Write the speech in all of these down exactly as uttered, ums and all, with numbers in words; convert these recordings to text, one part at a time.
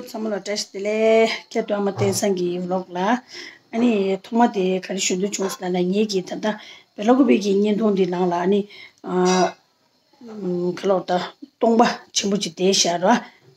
ཚང་མ་ལ་བཀྲ་ཤིས་བདེ་ལེགས། ཁྱེད་རང་ཨ་མ་བསྟན་སང་གི་ཝི་ལོག་ལ། ཨ་ནི་ཐོག་མ་དེ་ག་རེ་ཞུ་འདོད་བྱུང་ཟེར་ན། ངེད་ཀྱི་ད་ལྟ་བེ་ལ་ཀུ་པེ་གི་བརྙན་ཐུང་འདི་ནང་ལ་ཨ་ནི་ཨ། ཁ་ལོག་ད་སྟོང་པ་ཆེན་པོ་ཅིག་བསྡད་ཤག་ར།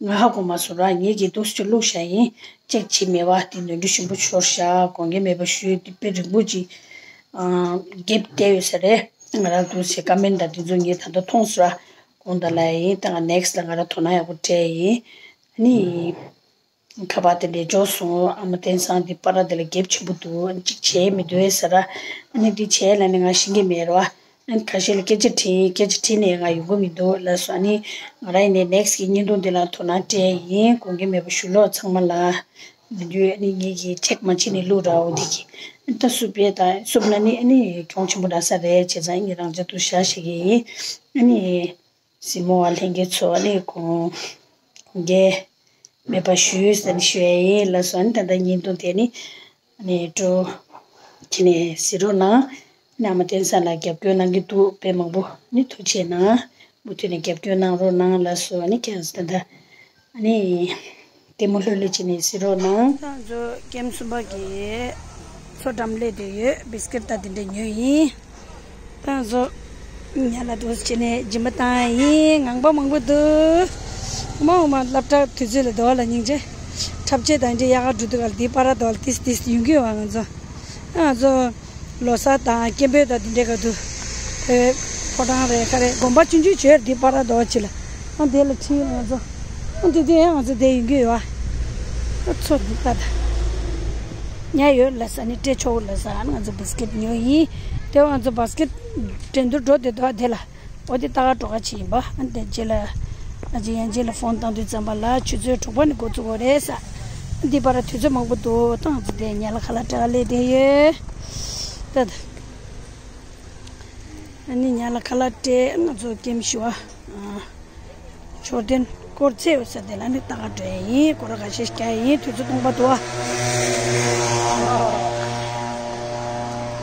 ང་ཧ་གོ་མ་སོང་ར། ངེད་ཀྱིས་འདུག་སེ་བླུགས་བཞག་ཡིན། ཅེག་བྱེད་མེད་པ་དེ་ནོར་འཁྲུལ་ཞིམ་པོ་ཤོར་ཤག་དགོངས་འགལ་མེད་པ་ཞུ། དེ་དཔེ་རིང་པོ་ཅིག་གེབ་བསྡད་ཡོད་ས་རེད། ང་རང་འདུག་སེ་ཀ་མེན་ད་དེ་ཚོ་ངས་ད་ལྟ་མཐོང་སོང་ར། དགོངས་དག་ལ་ཡིན། ད་ང་ནེག་སི་ལ་ང་རང་དོ་སྣང་ཡག་པོ་སྤྲད་ཡིན། ཨ་ནི། ཁ་པར་དེ་འདྲས་འབྱོར་སོང་། ཨ་མ་བསྟན་སང་འདི་པར་དེ་ལ་གེབ་ཆེན་པོ་འདུག་གཅིག་བྱས་མི་འདུག་ཟེར་ར། ཨ་ནི་འདི་བྱས་ལ་ནི་ང་ཤེས་ཀྱི་མེད་ར། ཨ་ནི་ཁ་ཤས་ལ་སྐད་ཆ་དྲིས། སྐད་ཆ་དྲིས་ནས་ང་ཡོང་གི་མི་འདུག་ལབ་སོང་། ཨ་ནི་ང་རང་ཡིན་ནའི་ནེག་སི་གི་བརྙན་ཐུང་འདི་ལ་དོ་སྣང་སྤྲད་ཡིན། དགོངས་འགལ་མེད་པ་ཞུ་ལོ་ཚང་མ་ལ། འདི་དུས་ཨ་ནི་ངེད་ཀྱིས་ཅེག་མ་བྱས་ནས་བླུགས་ར། འོ་འདི་གི་ད་སུབ་པས་ད་སུབ་ན་ནི་ཨ་ནི་གྱོང་ཆེན་པོ་རག་ས་རེད། བྱས་ཙང་ཨ་ནི་རང་ཅག་ཏུ་བཞག་ཤེས་ཀྱི་ཡིན། ཨ་ནི། གཟིགས་མོ་བ་ལྷན་རྒྱས་ཚོ་ཨ་ནི་དགོངས་འགལ་མེད་པ་ཞུ་ཟེར་ནས་ཞུ་ཡ་ཡིན་ལབ་སོང་། ཨ་ནི་ད་ལྟ་བརྙན་ཐུང་དེ་ནི་ཨ་ནི་སྤྲོ་བྱས་ནས་གཟིགས་རོགས་གནང་། ཨ་ནི་ཨ་མ་བསྟན་སང་ལ་རྒྱབ་སྐྱོར་གནང་གི་འདུག་དཔེ་མང་པོ་ནི་ཐུགས་རྗེ་གནང་། མུ་མཐུད་ནས་རྒྱབ་སྐྱོར་གནང་རོགས་གནང་ལབ་སོང་། ཨ་ནི་ཁྱེད་རང་ཚོ་ད་ལྟ་ཨ་ནི། ལྟད་མོ་ལྷོད་ལྷོད་བྱས་ནས་གཟིགས་རོགས་གནང་། ད་ང་ཚོ་ཀེམ་གསུམ་པ་གི་མཚོ་འགྲམ་སླེབས་བསྡད་ཡོད། བིས་ཀིཊ་དང་དེ་འདྲ་ཉོས་ཡིན། ད་ང་ཚོ་ཉལ་ལ་འདུག་སེ་བྱས་ནས་སྦྱིན་པ་བཏང་ཡིན། ངང་པ་མང་པོ་འདུག་མ་འོངས་པ་སློབ་གྲྭ་དུས་ཚོད་ལ་འདུག་ལ་སྙིང་རྗེ། འཁྲབ་ཆས་དང་འདི་ཡག་ག་འགྲོ་འདུག་ག་ལ་འདི་པར་ར་འདུག་ལ་ཏིས་ཏིས་ཡོང་གི་ཡོད་པ། ང་ཚོ་ང་ཚོ། ལོ་གསར་དང་སྐྱེ་འཕེལ་དང་དེ་འདྲའི་སྐབས་སུ་བོད་ཕོ་བྲང་རེད་ག་རེད། དགོན་པ་ཆུང་ཆུང་བྱོས་རེད། དེ་པར་ར་རྡོ་ཆེ་ལ། ཨ་དེ་ལ་ཁྲིད་ང་ཚོ། ཨ་དེ་དུས་ཡང་ང་ཚོ་དེ་ཡོང་གི་ཡོད་ཨ། ཨ་ཚོ་ད་ད། ཉལ་ཡོད་ལ་ས་ནི་སྤྲད་ཆོག་ལ་ས། ང་ཚོ་བིས་ཀིཊ་ཉོས་ཡིན། དེ་ང་ཚོ་བིས་ཀིཊ་འགྲན་བསྡུར་འགྲོ་བསྡད་འདུག་ཨ་དེ་ལ། འོ་དེ་ལྟ་ག་འགྲོ་ག་ཅིག་ཡིན་པ། ཨ་དེ་རྗེས་ལ་ཨ་ཅེ་ཡན་རྗེས་ལ་ཕོན་བཏང་དུས་ཙམ་པ་ལ་ཆུ་ཚོད་དྲུག་པ་ནས་འགོ་བཙུགས་དགོས་རེད་ས། འདི་པར་དུས་ཚོད་མང་པོ་འདུག་ཏང་ཙི་དེ་ཉལ་ལ་ཁ་ལག་སྤྲད་ག་སླེབས་བསྡད་ཡོད། ད་ད། ཨ་ནི་ཉལ་ལ་ཁ་ལག་སྤྲད། ང་ཚོ་ཀེམ་ཞུ་བ། མཆོད་རྟེན་སྐོར་ཚད་ཡོད་ས་དེ་ལ་ནི་ལྟ་ག་འགྲོ་ཡ་ཡིན། སྐོར་ར་ཁ་ཤས་ཤིག་རྒྱག་ཡ་ཡིན། དུས་ཚོད་སྟོང་པ་འདུག་ཨ།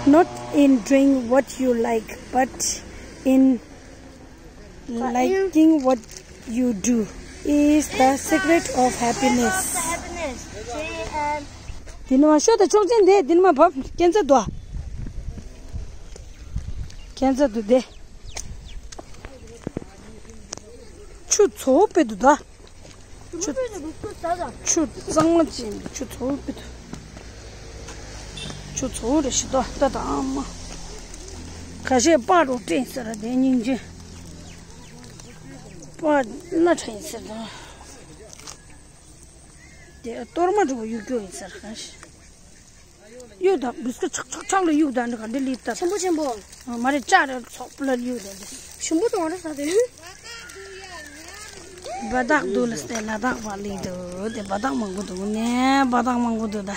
Not in doing what you like, but in liking what you do is the secret of happiness. དེ་ནི་མ་ཤོད་དང་ཆོག་ཅན་དེ་དེ་ནི་མ་བབ་ཁྱད་མཚར་འདུག་ཨ། ཁྱད་མཚར་འདུག་དེ། ཆུ་ཚོ་བོ་དཔེ་འདུག་ད། ཆུ། ཆུ་གཙང་མ་ཅན་གྱི་ཆུ་ཚོ་བོ་དཔེ་འདུག་ཆུ་ཚོ་བོ་རེད་ཤི་ཏོ་ད་ད་ཨ་མ། ཁ་ཤས་སྤགས་རོ་སྤྲད་ཟེར་ར་དེ་སྙིང་རྗེ། སྤགས་སྣ་ཁྲ་ཡིན་ཟེར་ད། དེ་གཏོར་མ་འགྲོ་གཡུག་རྒྱུ་ཡིན་ཟེར་ཁ་ཤས། གཡུག་དང་བིས་ཀི་ཆག་ཆག་ཆག་ལ་གཡུག་དང་འདི་ག་འདི་ལི་ལྟ། ཆེན་པོ་ཆེན་པོ། མ་རེད་ལྕགས་རེད་ཚོགས་པ་ལ་གཡུག་དང་འདི། ཞིམ་པོ་དང་རེད་ཟ་དེ། བ་དག་འདུག་ལ་སྟེ་ལ་དག་པ་ལི་འདུག་དེ་བ་དག་མང་པོ་འདུག་ནས་བ་དག་མང་པོ་འདུག་ད།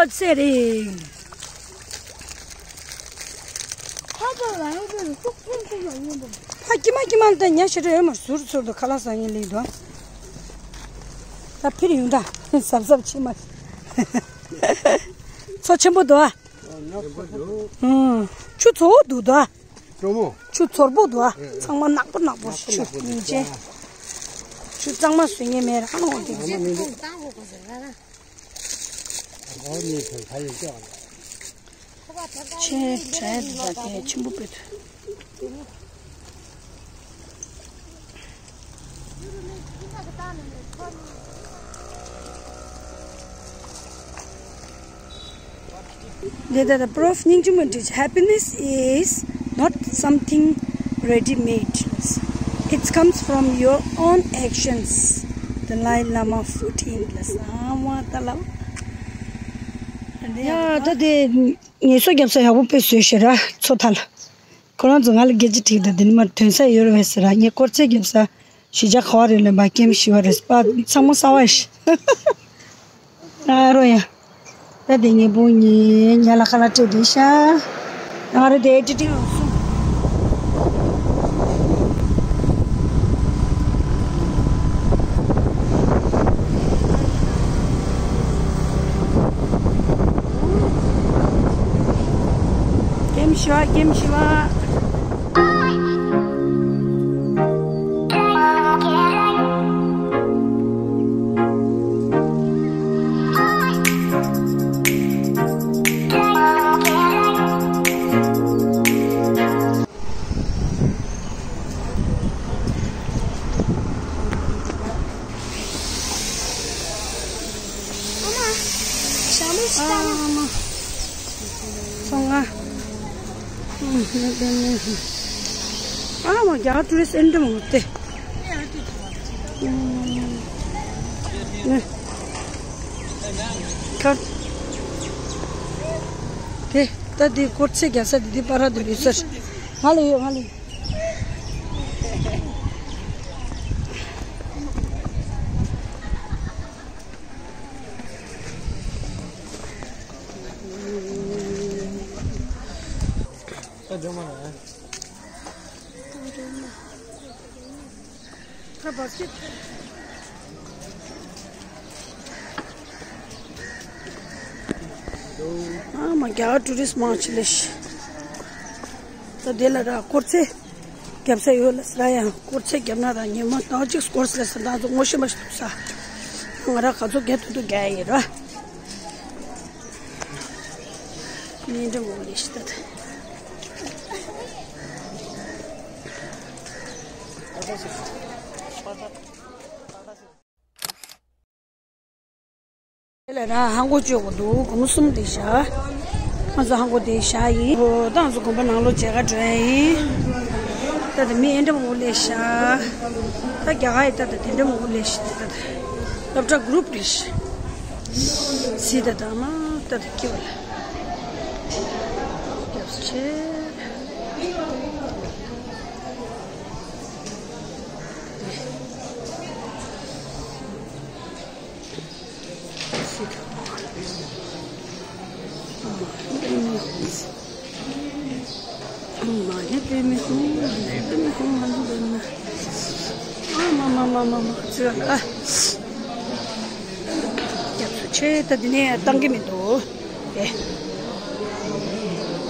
ཚེ་རིང་། ཕ་ཀྱི་མ་ཀྱི་མ་ལ་ད་ཉ་ཤི་རེ་ཡོད་མ་ཟུར་ཟུར་དུ་ཁ་ལག་ཟ་ངེས་ལི་འདུག་ད་ཕིར་ཡོང་ད་ཟབ་ཟབ་ཆི་མ། མཚོ་ཆེན་པོ་འདུག་ཨ། ཆུ་ཚོ་བོ་འདུག་ད། ཆུ་ཚོར་པོ་འདུག་ཨ། ཚང་མ་ནག་པོ་ནག་པོ་ཆུ་ཡིན་ཅེ། ཆུ་གཙང་མ་བཟོ་ངེས་མེད་ར་ཁ་ནོ་འདི། ཆེ་དྲག་འདུག་ད་གལ་ཆེན་པོ་དཔེ་འདུག་འདི་ལྟར་པོ་རོ་སྙིང་རྗེ་མོ་འདྲི། Happiness is not something ready made. It comes from your own actions. Dalai Lama fourteen. ལ་ས་མ་ད་ལ། ཡ་ད་དེ་ངལ་གསོ་རྒྱབ་ས་ཡག་པོ་དཔེ་བཟོས་ཤེས་ར་མཚོ་ཐལ། ཁོ་རང་ཚོ་ང་ལ་སྐད་ཆ་དྲིས་ད་དེ་ནི་མ་དོན་ས་ཡོད་རེད་བས་ཟེར་ར། ངས་སྐོར་ཚད་རྒྱབ་ས་གཞིས་ཆགས་ག་བ་རེད་ལབ་པ་ཀེམ་ཞི་བ་རེད་པ། ཚང་མ་གསར་བ་ཡིན་ཤི། ཨ་རོ་ཡ། ད་དེ་ངས་བུ་གཉིས་ཉལ་ལ་ཁ་ལག་སྤྲད་དེ་ཤ། ང་རེ་དེ་ཏི་ཏི་ཡོང་སོང་། ཀེམ་ཞི་བ་ཀེམ་ཞི་བ། ཨ་མ་རྒྱ་གར་ཊུ་རི་སི་ཊི་ཨེ་འདྲ་མོ་དེ། ཁ། དེ་ད་དེ་སྐོར་ཚེ་རྒྱ་ས་དེ་དེ་པ་ར་དེ་ལུས་སར། ང་ལ་ཡོད། ང་ལ་ཡོད། ཨ་མ་རྒྱ་གར་ཊུ་རི་སི་མང་ཆེ་ལེ་ཤི། ད་དེ་ལ་ར་སྐོར་ཚེ་རྒྱབ་ས་ཡོད་ལ་ས་ར་ཡང་སྐོར་ཚེ་རྒྱབ་ན་ར་ཉི་མ་དང་གཅིག་སྐོར་ཚེ་ལ་ས་ད་ཚོ་ངོ་ཤེས་མ་ཤེས་འདུག་ས། ང་ར་ག་ཚོད་རྒྱ་ཐུ་ཐུ་རྒྱ་ཡི་ར། མི་འདྲ་མོ་ལེ་ཤི་ད། དེ་ལ་ར་ཧང་གོ་བཅོས་དགོས་འདུག་སྒོར་མོ་གསུམ་དེ་བཞག་ང་ཚོ་ཧང་གོ་དེ་བཞག་ཡིན། ཨོ་ད་ང་ཚོ་དགོན་པ་ནང་ལོགས་མཇལ་ཁ་འགྲོ་ཡ་ཡིན། ད་དེ་མི་ཨེ་འདྲ་མོ་ལེ་ཤ། ད་རྒྱ་གར་ཡི་ད་ད་དེ་འདྲ་མོ་ལེ་ཤ། ད་ད་སློབ་གྲྭ་གུ་རུབ་རེ་ཤ། སི་ད་ད་མ་ད་ད་ཀི་བ་ལ། རྒྱབ་ཆེ། ཆེ་ད་འདི་ནས་བཏང་གི་མི་འདུག་ཨེ།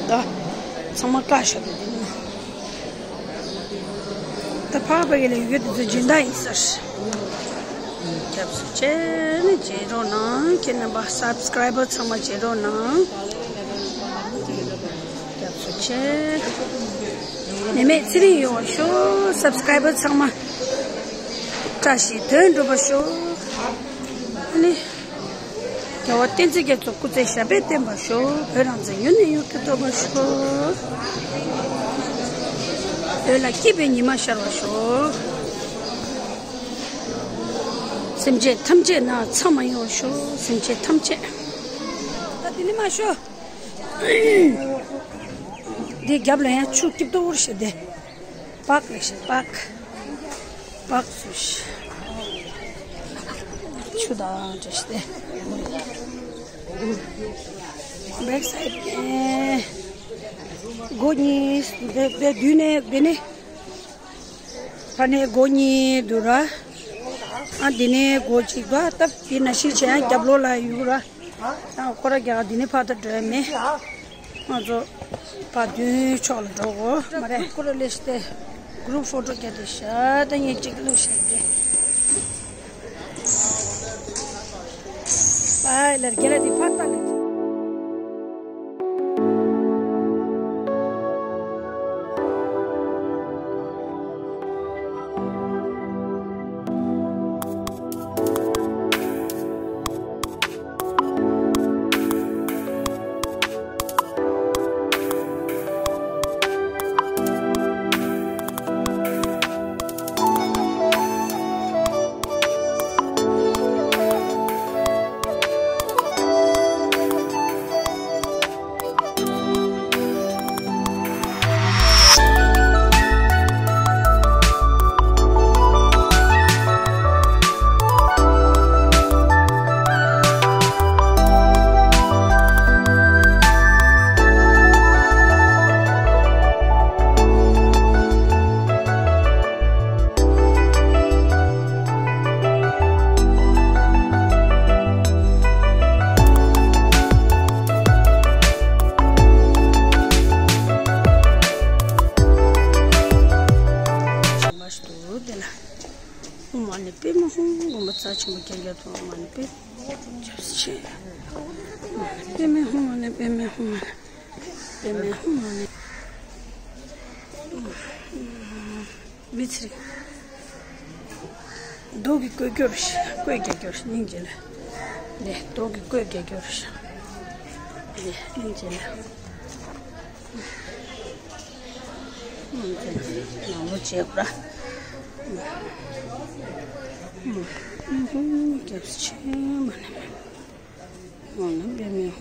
ད་ཚང་མ་བཀག་ཤོག་ད་འདི་ནས། ད་ཕག་པ་གི་ལས་ཡོད་དུ་སྦྱིན་བདག་ཡིན་ཟེར། སྐྱབས་སུ་མཆི་ནས་མཇལ་རོགས་གནང་། ཁྱེད་རྣམ་པ་སབ་སི་ཀ་རའི་བར་ཚང་མ་མཇལ་རོགས་གནང་། སྐྱབས་སུ་མཆི། ནད་མེད་ཚེ་རིང་ཡོང་བ་ཤོག་སབ་སི་ཀ་རའི་བར་ཚང་མ་བཀྲ་ཤིས་དོན་འགྲུབ་པ་ཤོག་ཨ་ནི། རྒྱལ་བ་བསྟན་འཛིན་རྒྱ་མཚོ་སྐུ་ཚེ་ཞབས་པད་བརྟན་པར་ཤོག་བོད་རང་བཙན་ཡུན་ནས་ཡུན་དུ་ཐོབ་པར་ཤོག་བོད་ལ་སྐྱིད་པའི་ཉི་མ་ཤར་བར་ཤོག་སེམས་ཅན་ཐམས་ཅད་ན་ཚ་མ་ཡོང་བར་ཤོག་སེམས་ཅན་ཐམས་ཅད། ད་དེ་ནི་མ་ཤོག་འདི་རྒྱབ་ལ་ཡང་ཆུ་སྐྱིབས་ཏོར་ཞིག་བསྡད། པགས་ལེགས་ཤིང་པགས། པགས་བཟོས་ཤིང་། ཆུ་དང་འདྲ་ཞིག་སྟེ། བེག་སའིཌ་ནས། སྒོ་གཉིས་འདི་འདི་མདུན་ནས་འདི་ནས། ཕ་ནས་སྒོ་གཉིས་འདུག་ར། ཨ་འདི་ནས་སྒོ་གཅིག་འདུག་ད་འདི་ན་ཤི་བྱས་རྒྱབ་ལོགས་ལ་ཡོད་ར། ཨ་ཁོ་ར་རྒྱག་འདི་ནས་ཕར་ད་འགྲོ་ཡ་མེད། ང་ཚོ་ཕར་མདུན་ཕྱོགས་ལ་འགྲོ་དགོས། མ་རེད། ཁོ་ར་ལས་ཤི་སྟེ། གུ་རུབ་ཕོ་ཊོ་བརྒྱབ་སྟེ་བཞག་ད་ངས་གཅིག་བླུགས་བཞག་སྟེ། པཱའི་ལར་རྒྱལ་ལ་དེ་ཕར་ལྟ་ལེ། ཨོཾ་མ་ཎི་པདྨེ་ཧཱུྃ། དགོངས་པ་རྩ་ཆེན་པོ་རྒྱ་མཚོ། ཨོཾ་མ་ཎི་པདྨེ་ཧཱུྃ། ཨོཾ་མ་ཎི་པདྨེ་ཧཱུྃ། ཨོཾ་མ་ཎི་པདྨེ་ཧཱུྃ། ཨོཾ་མ་ཎི་པདྨེ་ཧཱུྃ། མི་ཚེ་རིང་། རྡོ་གི་བཀོད་སྐྱོར་ཞིག་བཀོད་རྒྱ་སྐྱོར་ཞིག་སྙིང་རྗེ་ལ། ནས་རྡོ་གི་བཀོད་རྒྱ་སྐྱོར་ཞིག་ནས་སྙིང་རྗེ་ལ། ནང་ལོ་བྱེད་པ། རྒྱབ་ཆེན་མ་ནས།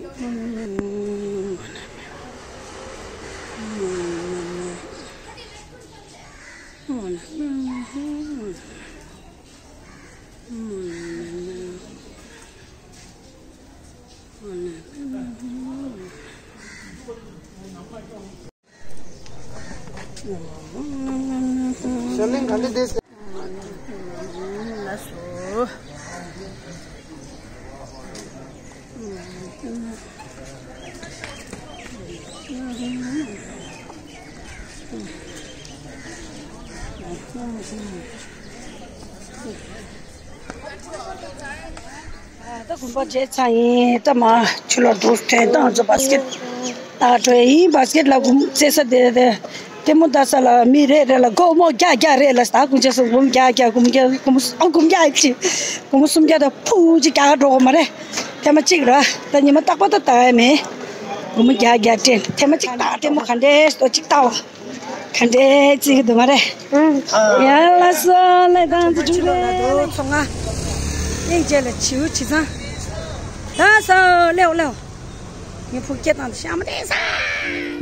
ད་དགོན་པ་མཇལ་ཚར་ཡིན། ད་མ་ཆུ་ལ་འགྲོ་ཐོན་བཏང་ཚོ་བཱ་སི་ཀེད་ད་འགྲོ་ཡིན། བཱ་སི་ཀེད་ལ་གུམ་རྩེ་ས་དེ་དེ་ལྟད་མོ་ལྟ་ས་ལ་མི་རེ་རེ་ལ་སྒོར་མོ་བརྒྱ་བརྒྱ་རེ་ལ་ད་གུམ་ཆེ་སོང་། གུམ་བརྒྱ་བརྒྱ། གུམ་བརྒྱ། གུམ་ཨ་གུམ་བརྒྱ་ཡིན་ཅི། གུམ་སུམ་བརྒྱ་ད་ཕུ་ཅི་རྒྱ་གར་འགྲོ་གོ་མ་རེད། ཐེངས་མ་གཅིག་ར་ད་ཉི་མ་རྟག་པ་ད་ལྟ་ཡ་མེད། གུམ་བརྒྱ་བརྒྱ་སྤྲད། ཐེངས་མ་གཅིག་ད་ལྟད་མོ་ག་འདྲས་ལྟོ་གཅིག་ལྟ་བ། ག་འདྲས་བརྩི་གི་འདུག་མ་རེད། ཡ་ལ་སོ་ལ་དང་ཚོ་ཆུ་ལ་དོ་ཚོ་ང་སྙིང་རྗེ་ལ་བྱིའུ་བྱི་ཚང་། ད་སོ་ལེའོ་ལེའོ། ངའི་ཕུག་སྐྱེ་དང་ཤ་མ་དེ་ས།